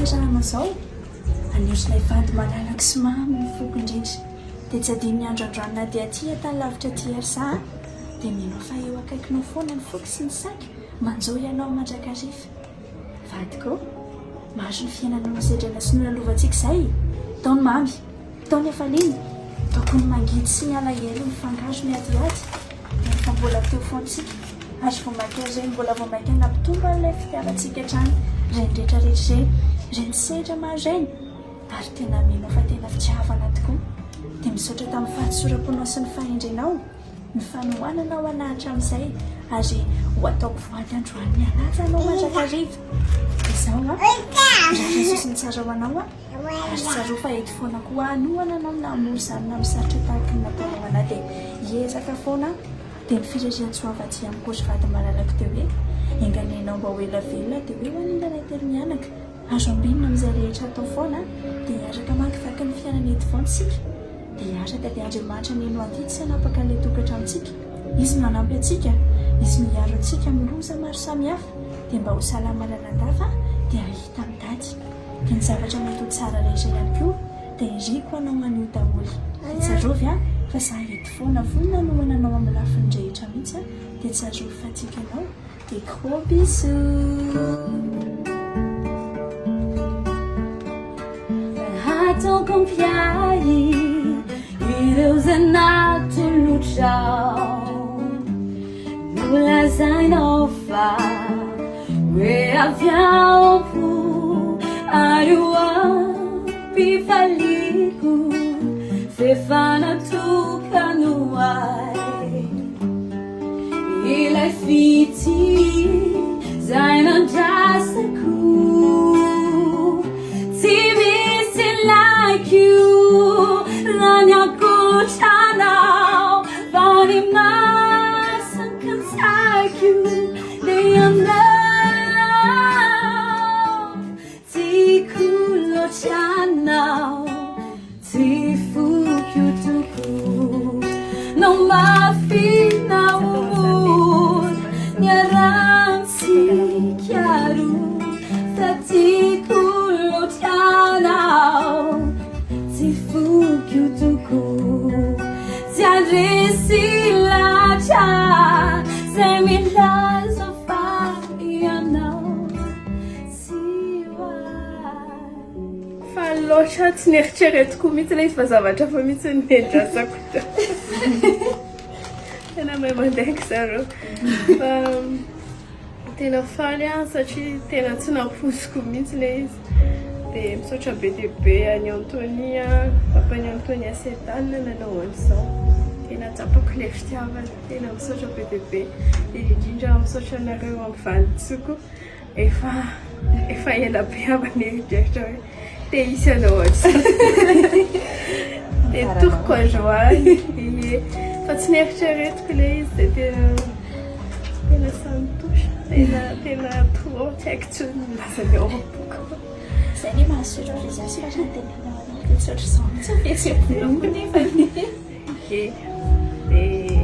fiterahana izao. Anio ry ilay vady malalako sy mamy ny foko indrindra. Dia tsy adino ny andro androany na dia aty an-tany lavitra aty ary za a! Dia mino aho fa eo akaikinao foana ny foko sy ny saiko, manjohy anao mandrakariva. Vadiko ô! Maro ny fiainana nosedraina sy nolalovantsika izay e! Tao ny mamy, tao ny hafaliana, tao koa ny mangidy sy ny alahelo nifangaro miadiady, nefa mbola teo foana isika ary vao mainka ireny mbola vao mainka nampitombo an'ilay fitiavantsika hatrany ireny rehetra rehetra ireny, ireny sedra maro ireny ary tena mino aho fa tena fitiavana tokoa. Dia misaotra tamin'ny fahatsoram-ponao sy ny fahendrenao. Ny fanohanana ho anah hatramin'izay ary ho ataoko voady androany ny hanaja anao mandrakariva. Izao an, mirary ny sosony tsara ho anao aho ary tsarovy fa eto foana koa aho hanohana anao na mora izany na misarotra tahaky ny nataonao anah dia hiezaka foana aho. Dia ny firariantsoa avy aty amiko ry vady malalako dia hoe enga anie ianao mba ho ela velona dia hoe ho anilanay telo mianaka. Azo ambinina amin'izay rehetra atao foana dia hiaraka hamakivaky ny fiainana eto foana isika. Dia hiaraka dia Andriamanitra anie no handidy sy hanapaka an'ilay tokantranontsika. Izy no hanampy antsika, Izy no hiaro antsika amin'ny loza maro samihafa. Dia mba ho salama lalandava dia hahita mitady. Dia ny zavatra mety ho tsara rehetra ihany koa dia iriko anao anio daholo. Dia tsarovy an fa za eto foana vonona hanohana anao amin'ny lafiny rehetra mihitsy an. Dia tsarovy fa tiako ianao. Des gros bisous. Ataoko mpiahy ireo izay natolotrao Nolazainao fa hoe avy ao am-po ary ho am-pifaliako F'efa natokany ho ahy Ilay fitia izay nandrasako Tsy misy like you raha ny ankoatra anao Fa ny masoko an-tsaiko dia ianao Tiako loatra anao Tsy foko tokoa No mafy na ho mora Niarahantsika roa Fa tiako loatra anao Tsy foko tokoa Tsy handresy lahatra Zay milaza fa ianao Tsy ho ahy Faly loatra aho, tsy neritreretiko mihitsy ilay izy fa zavatra hafa mihitsy no niandrasako teo. Tena mahay mandainga zareo. Fa tena faly aho satria tena tsy nampoiziko mihitsy ilay izy. Dia misaotra be dia be an'i Anthony, papan'i Anthony Sedan nanao an'izao. Tena tsapako ilay fitiavana, tena misaotra be dia be. Dia indrindra misaotra anareo amin'ny valin-tsoa koa. Efa efa ela be aho nieritreritra hoe te hisy anao ohatr'izany. Dia toroko androany. Ie. Fa tsy nieritreretiko ilay izy dia tena tena ça me touche. Tena tena trop tsy haiko intsony ny milaza ny ao am-poko. Izay anie maha surprise azy fa raha ny tenenao anao dia tsy ohatr'izao mihitsy ny fihetseham-ponao koa nefany. Ie. Dia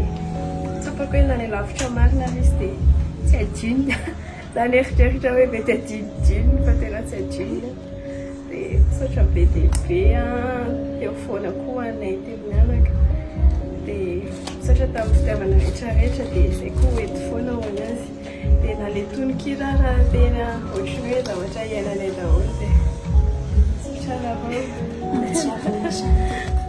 tsapako hoe nandeha lavitra marina ilay izy dia tsy adino. Za nieritreritra hoe mety adinodinony fa tena tsy adinony. Dia misaotra be dia be an, teo foana koa anay telo mianaka. Dia misaotra tamin'ny fitiavana rehetra rehetra dia izay koa ho eto foana ho an'azy. Dia na ilay tononkira ara tena ohatran'ny hoe zavatra iainanay daholo dia misaotra anareo. Fitiavana hatrany tompoko.